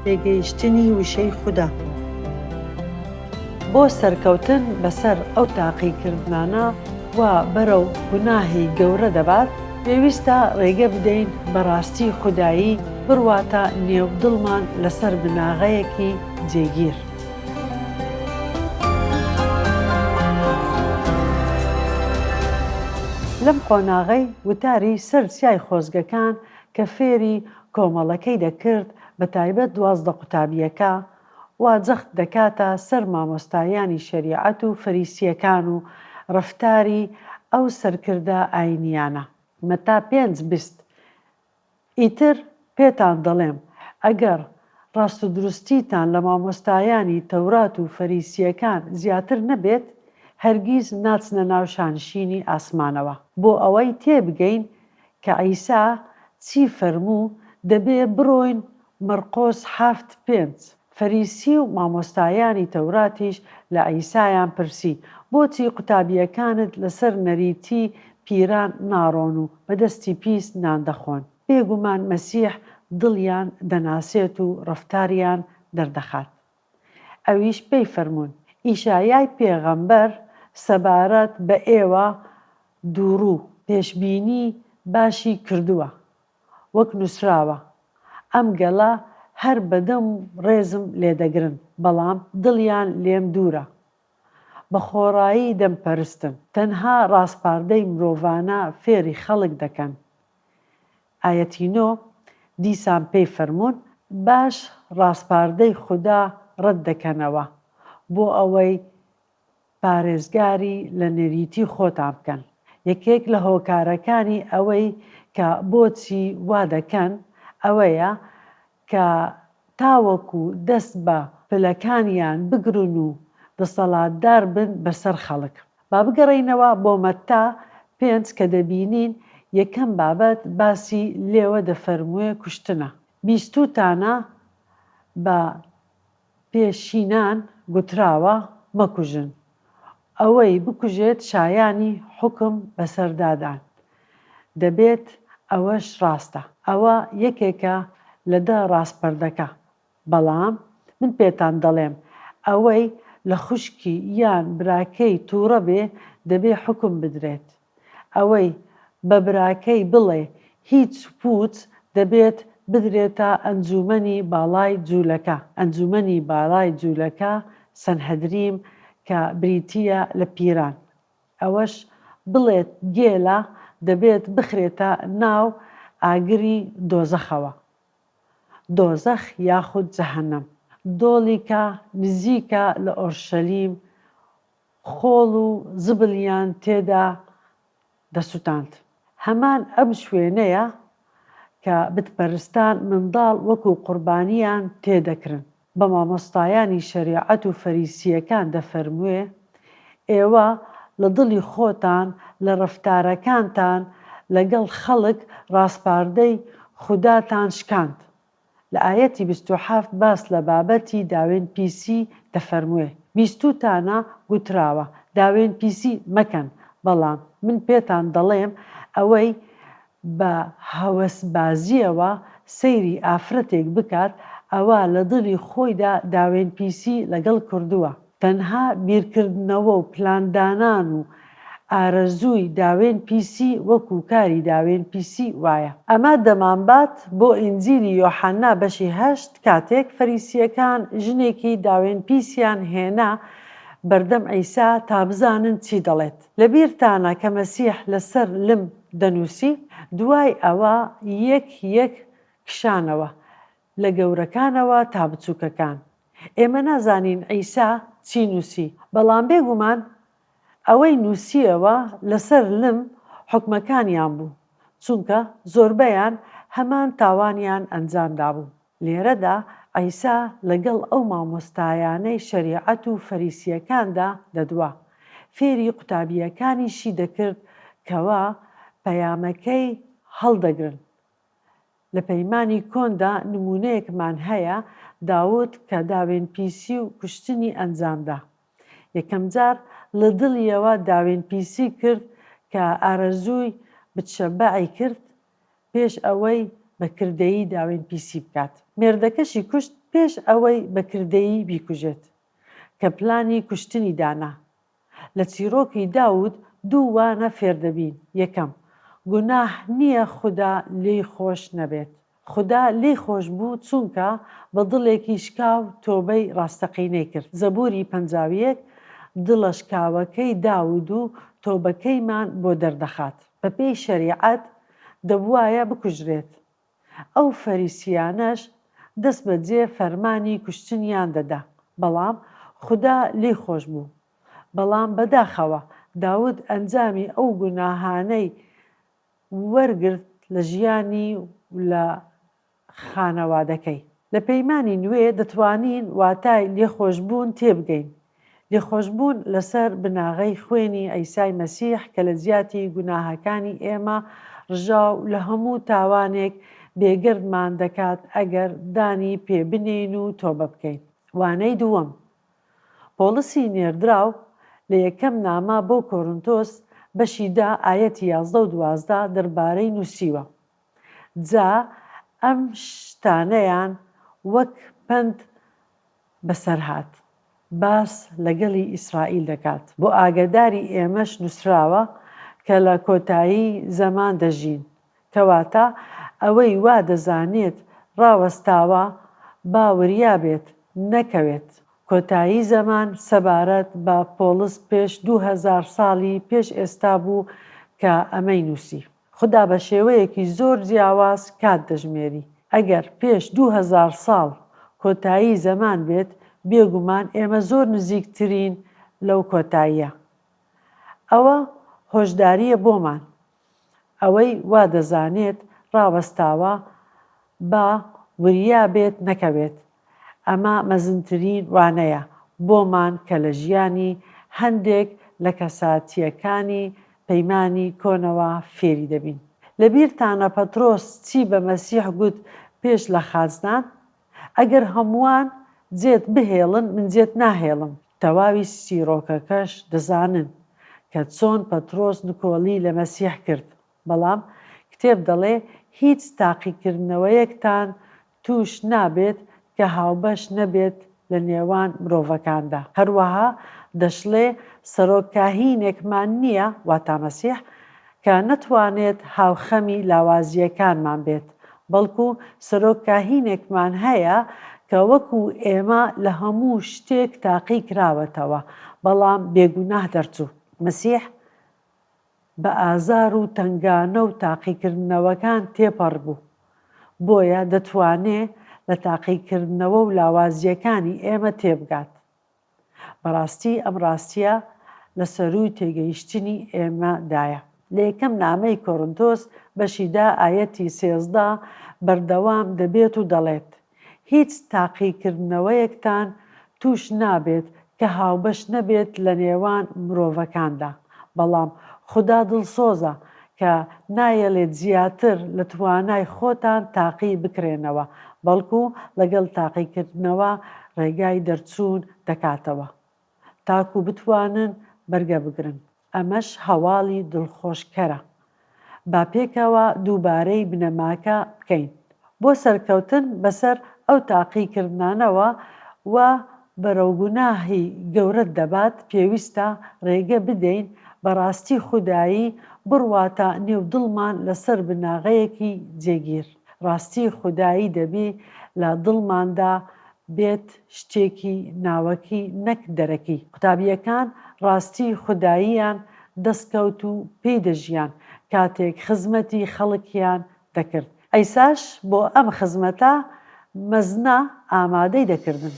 تێگەیشتنی وشەی خودا. بۆ سەرکەوتن بەسەر ئەو تاقیکردنانە وا بەرەو گوناهی گەورە دەبات، پێویستە ڕێگە بدەین بە ڕاستی خودایی بڕواتە نێو دڵمان لەسەر بناغەیەکی جێگیر. لەم قۆناغەی وتاری سەر چیای خۆزگەکان کە فێری کۆمەڵەکەی دەکرد بەتایبەت 12 قوتابییەکە، وا جەخت دەکاتە سەر مامۆستایانی شەریعەت و فەریسییەکان و ڕەفتاری ئەو سەرکردە ئایینییانە. مەتا پێنج 20 ئیتر پێتان دەڵێم، ئەگەر ڕاستودروستیتان لە مامۆستایانی تەورات و فەریسییەکان زیاتر نەبێت، هەرگیز ناچنە ناو شانشینی ئاسمانەوە. بۆ ئەوەی تێبگەین کە عیسا چی فەرموو، دەبێ بڕۆین مەرقۆس حەفت پێنج. فەریسی و مامۆستایانی تەوراتیش لە عیسایان پرسی، بۆچی قوتابییەکانت لەسەر نەریتی پیران ناڕۆن و بە دەستی پیس نان دەخۆن؟ بێگومان مەسیح دڵیان دەناسێت و ڕەفتاریان دەردەخات. ئەویش پێی فەرموون، ئیشایای پێغەمبەر سەبارەت بە ئێوە دووڕوو پێشبینی باشی کردووە، وەک نووسراوە، ئەم گەلە هەر بە دەم ڕێزم لێدەگرن، بەڵام دڵیان لێم دوورە. بە خۆڕایی دەمپەرستن، تەنها ڕاسپاردەی مرۆڤانە فێری خەڵک دەکەن. ئایەتی نۆ، دیسان پێی فەرموون، باش ڕاسپاردەی خودا ڕەت دەکەنەوە، بۆ ئەوەی پارێزگاری لە نەریتی خۆتان بکەن. یەکێک لە هۆکارەکانی ئەوەی کە بۆچی وا دەکەن ئەوەیە کە تاوەکو دەست بە پلەکانیان بگرن و دەسەڵاتدار بن بەسەر خەڵک. با بگەڕێینەوە بۆ مەتتا پێنج کە دەبینین یەکەم بابەت باسی لێوە دەفەرموێ کوشتنە. بیستووتانە بە پێشینان گوتراوە مەکوژن، ئەوەی بکوژێت شایانی حوکم بەسەردادان دەبێت ئەوەش ڕاستە ئەوە یەکێکە لە دە ڕاسپەردەکە بەڵام من پێتان دەڵێم ئەوەی لە خوشکی یان براکەی توڕە بێ دەبێ حوکم بدرێت ئەوەی بە براکەی بڵێ هیچ پووچ دەبێت بدرێتە ئەنجوومەنی باڵای جوولەکە، ئەنجوومەنی باڵای جوولەکە، سەنهەدریم، کە بریتییە لە پیران. ئەوەش بڵێت گێلە دەبێت بخرێتە ناو ئاگری دۆزەخەوە. دۆزەخ یاخود جەهەنەم. دۆڵیکە نزیکە لە ئۆرشەلیم خۆڵ و زبڵیان تێدا دەسوتاند. هەمان ئەم شوێنەیە کە بتپەرستان منداڵ وەکو قوربانییان تێدەکرن. بە مامۆستایانی شەریعەت و فەریسییەکان دەفەرموێ، ئێوە لە دڵی خۆتان لە ڕەفتارەکانتان لەگەڵ خەڵک ڕاسپاردەی خوداتان شکاند. لە ئایەتی 27 باس لە بابەتی داوێن پیسی دەفەرموێ، بیستووتانە گوتراوە، داوێن پیسی مەکەن، بەڵام من پێتان دەڵێم ئەوەی بە هەوەسبازییەوە سەیری ئافرەتێک بکات ئەوا لە دڵی خۆیدا داوێن پیسی لەگەڵ کردووە. تەنها بیرکردنەوە و پلاندانان و ئارەزووی داوێن پیسی وەکو کاری داوێن پیسی وایە. ئەمە دەمانبات بۆ ئینجیلی یۆحەنا بەشی هەشت کاتێک فەریسییەکان ژنێکی داوێن پیسیان هێنا بەردەم عیسا تا بزانن چی دەڵێت. لەبیرتانە کە مەسیح لەسەر لم دەنووسی؟ دوای ئەوە یەک یەک کشانەوە، لە گەورەکانەوە تا بچووکەکان. ئێمە نازانین عیسا چی نووسی، بەڵام بێگومان ئەوەی نووسییەوە لەسەر لم حوکمەکانیان بوو، چونکە زۆربەیان هەمان تاوانیان ئەنجام دابوو. لێرەدا عیسا لەگەڵ ئەو مامۆستایانەی شەریعەت و فەریسییەکاندا دەدوا، فێری قوتابییەکانیشی دەکرد کەوا پەیامەکەی هەڵدەگرن. لە پەیمانی کۆندا نموونەیەکمان هەیە، داود کە داوێنپیسی و کوشتنی ئەنجامدا. یەکەمجار لە دڵیەوە داوێنپیسی کرد کە ئارەزووی بتشەبەعی کرد پێش ئەوەی. بە کردەیی داوێن پیسی بکات. مێردەکەشی کوشت پێش ئەوەی بە کردەیی بیکوژێت، کە پلانی کوشتنی دانا. لە چیڕۆکی داود دوو وانە فێردەبین، یەکەم، گوناه نییە خودا لێی خۆش نەبێت. خودا لێی خۆش بوو چونکە بە دڵێکی شکاو تۆبەی ڕاستەقینەی کرد. زەبووری 51 دڵە شکاوەکەی داود و تۆبەکەیمان بۆ دەردەخات. بەپێی شەریعەت دەبوایە بکوژرێت. ئەو فەریسییانەش دەستبەجێ فەرمانی کوشتنیان دەدا، بەڵام خودا لێی خۆش بوو. بەڵام بەداخەوە داود ئەنجامی ئەو گوناهانەی وەرگرت لە ژیانی و لە خانەوادەکەی. لە پەیمانی نوێ دەتوانین واتای لێخۆشبوون تێبگەین. لێخۆشبوون لەسەر بناغەی خوێنی عیسای مەسیح کە لە جیاتی گوناهەکانی ئێمە ڕژا و لە هەموو تاوانێک بێگەردمان دەکات ئەگەر دانی پێ بنێین و تۆبە بکەین. وانەی دووەم، پۆڵسی نێردراو لە یەکەم نامە بۆ کۆرنتۆس بەشی دە ئایەتی 11 و 12 دەربارەی نووسیوە، جا ئەم شتانەیان وەک پەند بەسەر هات. باس لە گەلی ئیسرائیل دەکات. بۆ ئاگەداری ئێمەش نووسراوە کە لە کۆتایی زەمان دەژین. کەواتە ئەوەی وا دەزانێت ڕاوەستاوە با وریا بێت نەکەوێت. کۆتایی زەمان سەبارەت بە پۆڵس پێش 2000 ساڵی پێش ئێستا بوو کە ئەمەی نووسی. خودا بە شێوەیەکی زۆر جیاواز کات دەژمێری. ئەگەر پێش 2000 ساڵ کۆتایی زەمان بێت، بێگومان ئێمە زۆر نزیکترین لەو کۆتاییە. ئەوە هۆشدارییە بۆمان. ئەوەی وا دەزانێت ڕاوەستاوە با وریا بێت نەکەوێت. ئەمە مەزنترین وانەیە بۆمان کە لە ژیانی هەندێک لە کەساتییەکانی پەیمانی کۆنەوە فێری دەبین. لەبیرتانە پەترۆس چی بە مەسیح گوت پێش لە خاچدان؟ ئەگەر هەمووان جێت بهێڵن من جێت ناهێڵم. تەواوی چیڕۆکەکەش دەزانن کە چۆن پەترۆس نکۆڵی لە مەسیح کرد، بەڵام کتێب دەڵێ هیچ تاقیکردنەوەیەکتان تووش نابێت کە هاوبەش نەبێت لە نێوان مرۆڤەکاندا. هەروەها دەشڵێ سەرۆک کاهینێکمان نییە، واتا مەسیح، کە نەتوانێت هاوخەمی لاوازییەکانمان بێت، بەڵکو سەرۆک کاهینێکمان هەیە کە وەکو ئێمە لە هەموو شتێک تاقی کراوەتەوە، بەڵام بێگوناه دەرچوو. مەسیح بە ئازار و تەنگانە و تاقیکردنەوەکان تێپەڕبوو، بۆیە دەتوانێ لە تاقیکردنەوە و لاوازییەکانی ئێمە تێبگات. بەڕاستی ئەم ڕاستییە لە سەرووی تێگەیشتنی ئێمەدایە. لە یەکەم نامەی کۆرنتۆس بەشی دە ئایەتی 13 بەردەوام دەبێت و دەڵێت، هیچ تاقیکردنەوەیەکتان تووش نابێت کە هاوبەش نەبێت لە نێوان مرۆڤەکاندا، بەڵام خودا دڵسۆزە کە نایەلێت زیاتر لە توانای خۆتان تاقی بکرێنەوە، بەڵکو لەگەڵ تاقیکردنەوە ڕێگای دەرچوون دەکاتەوە تاکو بتوانن بەرگە بگرن. ئەمەش هەواڵی دڵخۆشکەرە. با پێکەوە دووبارەی بنەماکە بکەین. بۆ سەرکەوتن بەسەر ئەو تاقیکردنانەوە وا بەرەو گوناهی گەورەت دەبات، پێویستە ڕێگە بدەین بە ڕاستی خودایی بڕواتە نێو دڵمان لەسەر بناغەیەکی جێگیر. ڕاستی خودایی دەبی لە دڵماندا بێت شتێکی ناوەکی نەک دەرەکی. قوتابییەکان ڕاستی خوداییان دەستکەوت و پێی دەژیان کاتێک خزمەتی خەڵکیان دەکرد. عیساش بۆ ئەم خزمەتە مەزنە ئامادەی دەکردن.